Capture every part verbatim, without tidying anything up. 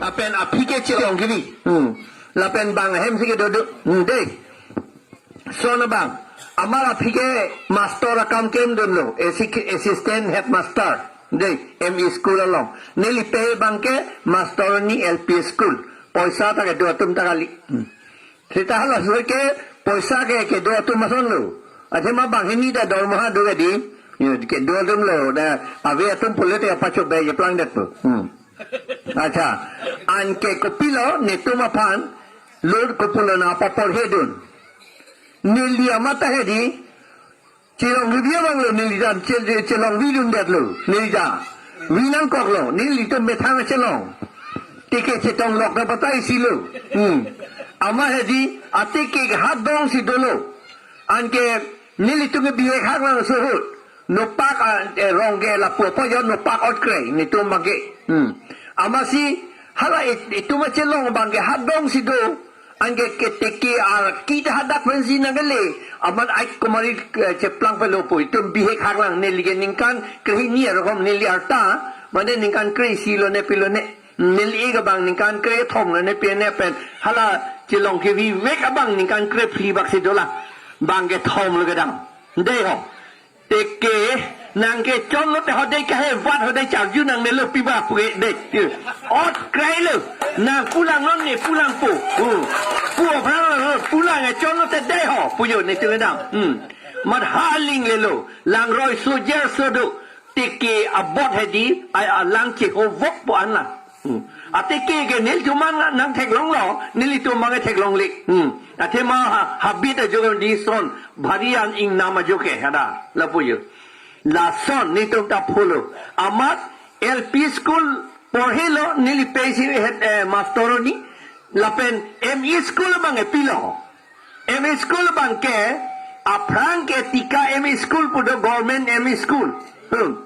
Lapen aphi ke chelong kevi. Hmm. Lapen bang ahem si kedo do. Hmm, dei. Son abang. Amat aphi ke master akam klemdunlo. Assi-, assistant headmaster. Dei. M E school along. Neli pei abang ke master ni L P school. Poisa ta kedo atum ta kali. Hmm. Seta halaso ke poisa ke kedo atum asonlo. Athema banghini ta dormaha do kedi. Yo, kedo atumlo. Da ave atum pulote apa coba je plangdet po. Hmm. Accha. Anke kopilo netum aphan lo kopulo na paporhedun. Neli amat ta hedi. Chelong kevi abanglo neli dam, chel-, chel-, chelongvidundetlo, neli dam. Vi nangkoklo, nelitum methang chelong. Teke chetong lok na patai silo. Hmm. Amat hedi, ateke hat dong si dolo. Anke nelitum ke bihek hak lang suhut. Nopak a, eh, rong ke lapu apo jo nopak ot kre, netum abang ke. Hmm. Amatsi, hala it-, itum chelong abang ke hat dong si do. Anke keteke ar kita hadak pensi nangkele. Amat ai kumari, eh, cheplang pelo po. Itum bihek hak lang neli ke ningkan krehini arokom neli arta. Mane ningkan kre-isi lone pilone. Neli ik abang ningkan krethom lone pine pen. Hala chelong kevivek abang ningkan krephli bak si dolang. Bang kethom lo kedam. Dei ho. Teke, nangkechonlo te hodei kahevat hodei charju nangnelo piba pu ke dei. Ot krailo. Nang pulang non ne pulang po. Hmm. Pu aphrang pulang e chonlo te dei ho. Pujo netum kedam. Hmm. Mat haling lelo. Langroi sojer sodo. Teke abot hedi. Ai alang chehovok po anla. Hmm. Ateke ke nelitum abang nangtheklonglo, nelitum abang theklongle. Hmm. Athema ha, habit ajo ke dison, bhari an ingnam ajo ke hada, lapu jo. Lason netum ta pholo. Amat L P school porhelo, neli pei si het, eh, master ni, lapen M E school abang ke pilo. M E school abang ke, aphrang ke Tika M E school pu do government M E school. Hmm.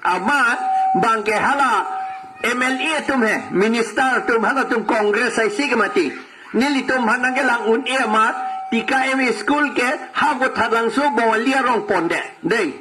Amat bang ke hala M L A atum he, minister atum halatum Congress aisi ke mati. Nelitum aphan nangkelang un-e amat, Tika M E school ke ha Vothatlangso Bongali arong pondet. Dei.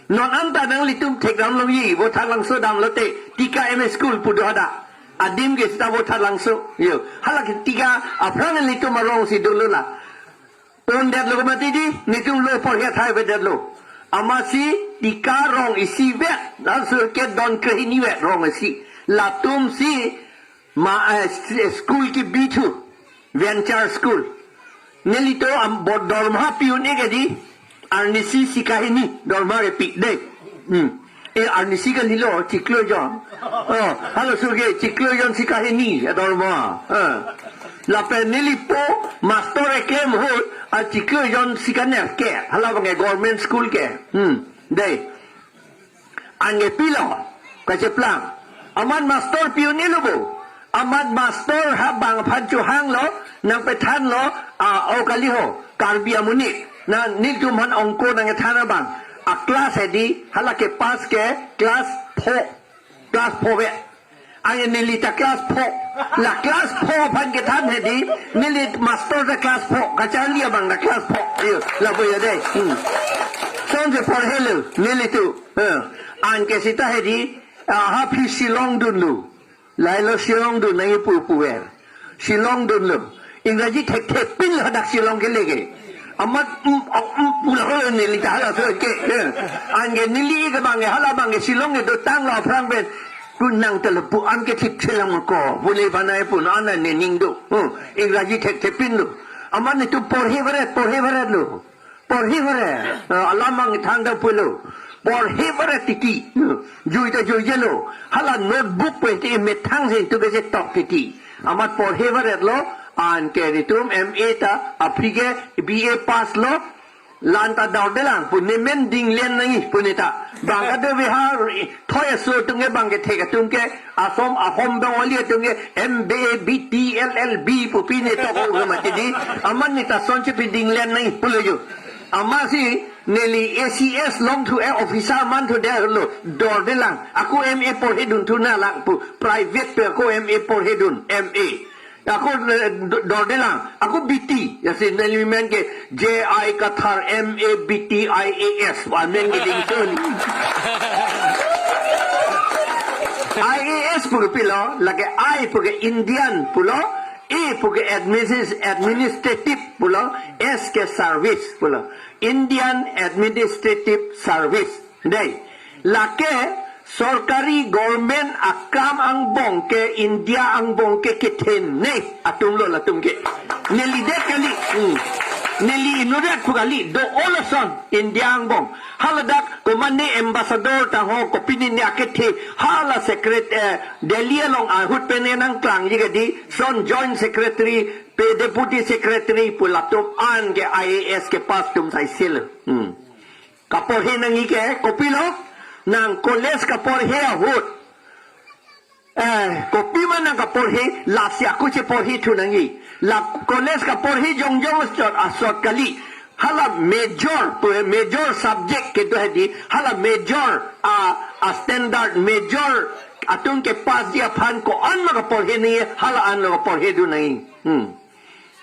Non anta nanglitum thekdam longji, Vothatlangso damlote, Tika M E school pu do hadak. Adim ke seta Vothatlangso. Yo, hala ke Tika aphrang nelitum arong si dolo la. Pondetlo mati dei, netum lo porhe athai avedetlo. Amatsi Tika rong isi vet, laso ke don krehini vet rong isi. Latum si ma, eh, s-, school kebi thu, venture school. Nelitum am bor dorma pi un-e ke dei, arnisi sika hini, dorma kepi dei. Hmm. E arnisi kalilo, chiklo jon. Oh, halaso ke chiklo jon sika hini, adorma. Eh. Lapen neli po, master eklem ahut, a chiklo jon sika nerkep. Hala abang ke government school ke. Hmm. Dei. Anke pilo, kacheplang. Amat master pi un-elo bo. Amat master ha bang aphan chohanglo, nangpethanlo, a, o kaliho, Karbi amonit. Na nelitum aphan ongko nangkethan abang. A class hedi, hala ke pass ke class four. Class four ve. Anke neli ta class four. La class four aphan kethan hedi, neli master ta class four. Kacharli abang ta class four. Iyo, lapu ya dei. Hmm. Sonse porhelo, nelitum. Eh, anke seta hedi, ah, ha aphi Shillong dunlo. Lahelo Shillong dun nangji pu puver. Shillong dunlo. Ingraji thekthepinlo hadak Shillong kele ke. Amat, mm, mm, mm, pulo neli ta halaso ke. Eh. Anke neli ik abang ke hala abang ke Shillong ke dotanglo aphrang pen. Pu nang ta lapu an ke thipchelang ko. Pule banai pun an ne ning do. Hmm. Ingraji thekthepinlo. Amat netum porhe varet, porhe varetlo. Porhe varet, eh, alam abang than ta pulo. Porhe varet titi. Jui ta juijelo. Hala notebook pen te methang si tu ke je tok titi. Amat porhe varetlo, anke netum M A ta, aphi ke B A pass lo, la-an ta dordelang, pu ne men dinglen nangji, pu ne ta. Bang kadokave ha, thoi aso atum ke bang kethek atum ke, asom ahom Bengali atum ke M B A, B T, L L B pu pi ne tok o mati dei. Amat ne ta sonche pi dinglen nangji pulo jo. Amatsi neli A C S longthu e officer manthudetlo dordelang. Ako M A porhedun thu nanglang pu private pen ako M A porhedun M A. Ako, eh, do-, dordelang. Ako B T. Lasi neli men ke J I Kathar M A B T I A S. Wa men ke dingsun. I A S Pu ke pilo, lake I pu ke Indian pulo, A pu ke administ-, administrative pulo, S ke service pulo. Indian Administrative Service. Dei. Lake sorkari government akam angbong ke India angbong ke kethenei atumlo latum ke. Neli det kali. Hmm. Neli inutvet pu kali, do-o lason India angbong. Haladak komatne ambassador tangho kopine ne akethe, hala secret-, eh, Delhi along ahut pen nangklangji kedi, son joint secretary, pe deputy secretary pu latum an ke I A S ke pass atum saisel. Hmm. Kaporhe nangji ke, kopilo, nang college kaporhe ahut. Eh, kopima nang kaporhe, lasi ako cheporhe thu nangji. La college kaporhe jongjong asot, asot kali. Hala major, pu-, major subject kedo hedi, hala major, a, a standard major atum ke passji aphan ko-an ma kaporhe nangji, hala anlo kaporhe dun nangji. Hmm.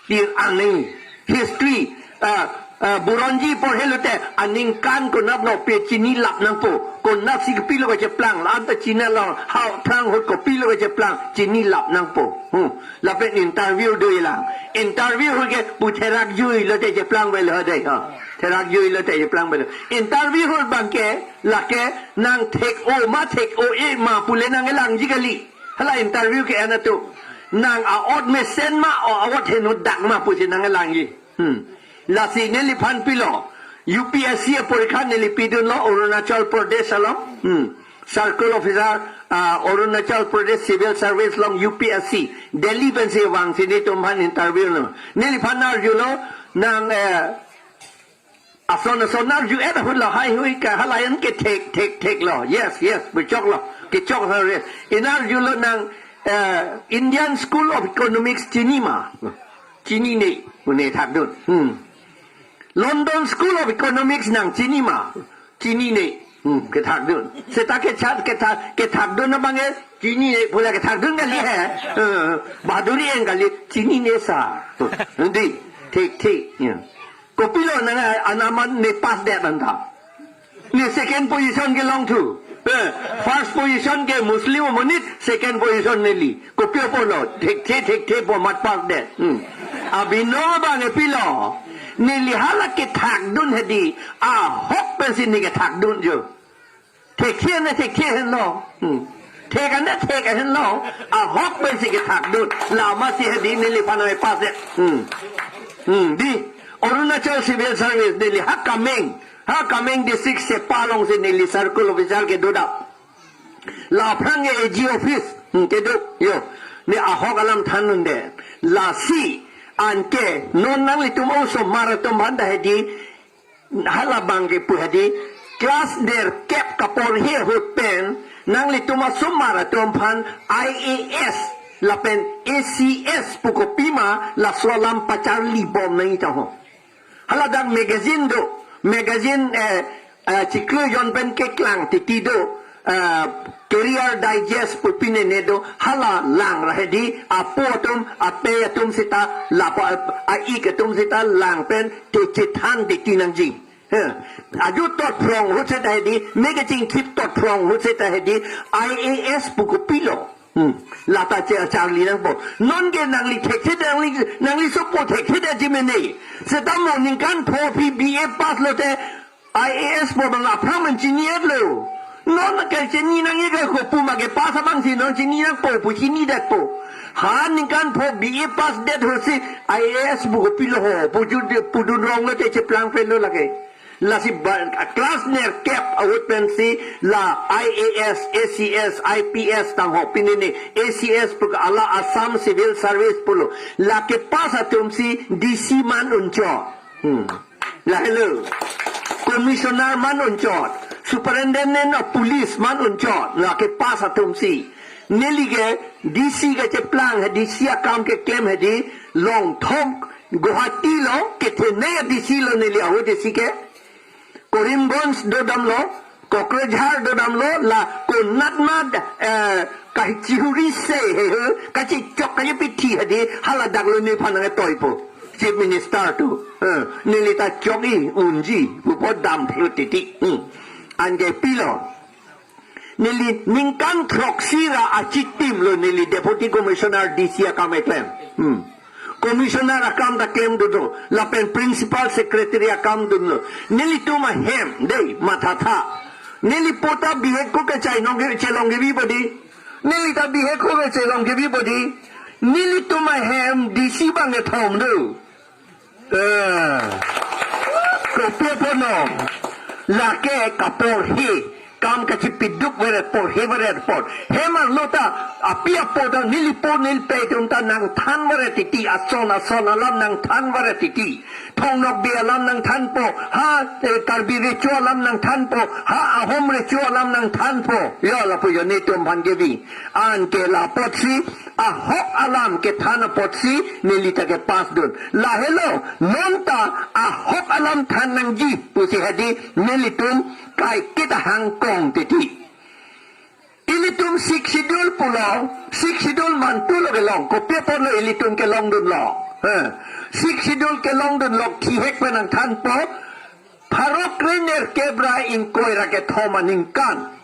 Tir aning, history, ah, ah, Buronji porhelote, aningkan konatlo pe chinilap nangpo, konatsi kopilo kacheplang, la-an ta chinilo, ha aphrang ahut kopilo kacheplang, chinilap nangpo. Hmm. Lapen interview dolang. Interview ahut ke pu therak juilote cheplang avelo dei, ha. Therak juilote cheplang avelo. Interview ahut abang ke, lake nang thek-o ma thek-o-e ma pule nanglangji kali. Hala interview ke-en atum. Nang a-ot mesen ma, o a-ot henodak ma pusi nanglangji. Hmm. Lasi neliphan pilo. U P S C aporikha neli pidunlo Arunachal Pradesh along. Hmm. Circle Officer, ah, Arunachal Pradesh Civil Service along U P S C. Delhi pensi vangsi netum aphan interview lo. Neliphan arjulo, nang, eh, ason ason arju-et ahutlo, haihui ke hala an ke thek, thek, theklo. Yes, yes, pu choklo. Kechok ha re. Inarjulo nang, eh, Indian School of Economics chini ma? Chinine, pune thakdun. Hmm. London School of Economics nang chini ma? Chinine. Hmm, kethakdun. Seta kechat, ketha-, kethakdun abang ke chinine, pula kethakdun kali he. Eh, bahaduri en kali, chinine sir. Nanti, thek, thek. Ya. Kopilo nang anaman ne pass det anta. Ne second position kelong thu. Eh, first position ke Muslim amonit, second position neli. Kopi apotlo, thekthe, thekthe pu amat pass det. Hmm. Abino abang ke pilo. Neli hala kethakdun hedi, ahok pensi ne kethakdun jo. Thekthe ne thekthe henlo. Hmm. Thek ane thek henlo. Ahok pensi kethakdun. La amatsi hedi neliphan ame pass det. Hmm. Hmm. Dei, Arunachal Civil Service neli ha Kameng. Ha Kameng district Sepa alongsi neli circle officer kedodap. La aphrang ke A G office. Hmm, kedo, yo. Ne ahok alam than-un det. Lasi anke non nanglitum osomar atum aphan ta hedi, hala abang ke pu hedi, class nerkep kaporhe ahut pen nanglitum osomar atum aphan I A S lapen A C S pu kopima laso alam pacharlibom nangji ta ho. Haladak magazine do, magazine, eh, eh, chiklo jon pen keklang titi do, eh, Career Digest pu pine ne do, hala lang ra hedi, apo atum, apei atum seta, lapu a-, a-ik atum seta lang pen te chethan titi nangji. He, aju tot phrong ahut seta hedi, me kechingthip tot phrong ahut seta hedi, I A S pu kopilo. Hmm. Lata che charli nangpo. Non ke nangli thekthe, nangli, nangli sopo thekthe aji mene. Seta mo ningkan pho aphi B A pass lote I A S pu abang aphrang man chini-etlo. Non ke chini nangji ke kopi ma ke pass abangsi non chini nangpo pu chini detpo. Ha ningkan pho B A pass det ahutsi I A S pu kopilo ho pu ju-, pudun rong lote cheplang avelo lake. Lasi ba, class nerkep ahut pensi la I A S, A C S, I P S tangho pine ne, A C S pu ke hala Assam Civil Service pulo. Lake pass atumsi D C man unchot. Hmm. Lahelo. Commissioner man unchot. Superintendent of Police man unchot. Lake pass atumsi. Neli ke D C kacheplang he, D C akam keklem hedi, Longthok Guwahati lo, kethenei D C lo neli ahut D C ke. Karimganj dodamlo, Kokrajhar dodamlo, la konat ma, eh, kachihuri se he, he, kachichok kachipithi hedi, haladak lo nephan nangtoipo. Chief Minister atum, eh, neli ta chok-i unji, pupo dam phlu titi. Hmm. Anke pilo. Neli ningkan throksi ra achitim lo neli Deputy Commissioner D C akam eklem. Hmm. Commissioner akam ta klemdunlo, lapen Principal Secretary akam dunlo. Nelitum ahem, dei, mathatha. Neli po ta bihek ko kechai nong ke chelong kebi bodi. Neli ta bihek ko kechai long kebi bodi. Nelitum ahem D C bang kethom do. Eh. Kopi apotlo? Lake kaporhe, kam kachipiduk veret, porhe veret apot. Hem arlo ta, api apo ta, neli po neli pei atum ta nangthan veret titi, ason ason alam nangthan veret titi. Thong Nokbe alam nangthanpo, ha, eh, Karbi Recho alam nangthanpo, ha, Ahom Recho alam nangthanpo. Yo, lapu yo netum aphan kebi. Anke la apotsi, ahok alam kethan apotsi, neli ta kepass dun. Lahelo, non ta ahok alam than nangji pusi hedi, nelitum kaiketa hangkong titi. Ilitum Sixth Schedule pulo, Sixth Schedule mantulo kelong, kopi apotlo ilitum kelongdunlo. Eh, Sixth Schedule kelongdunlo, thihek pen nangthanpo, pharo kre nerkep ra ingkoi ra kethom aningkan.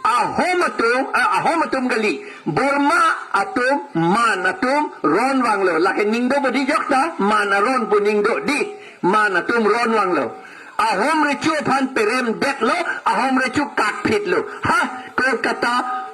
Ahom atum, ah, Ahom atum kali, Burma atum, Man atum, ron vanglo. Lake ning do bodi jok ta, Man aron pu ning do di, Man atum ron vanglo. Ahom Recho aphan peremdetlo, Ahom Recho kakphitlo. Ha, Kolkata,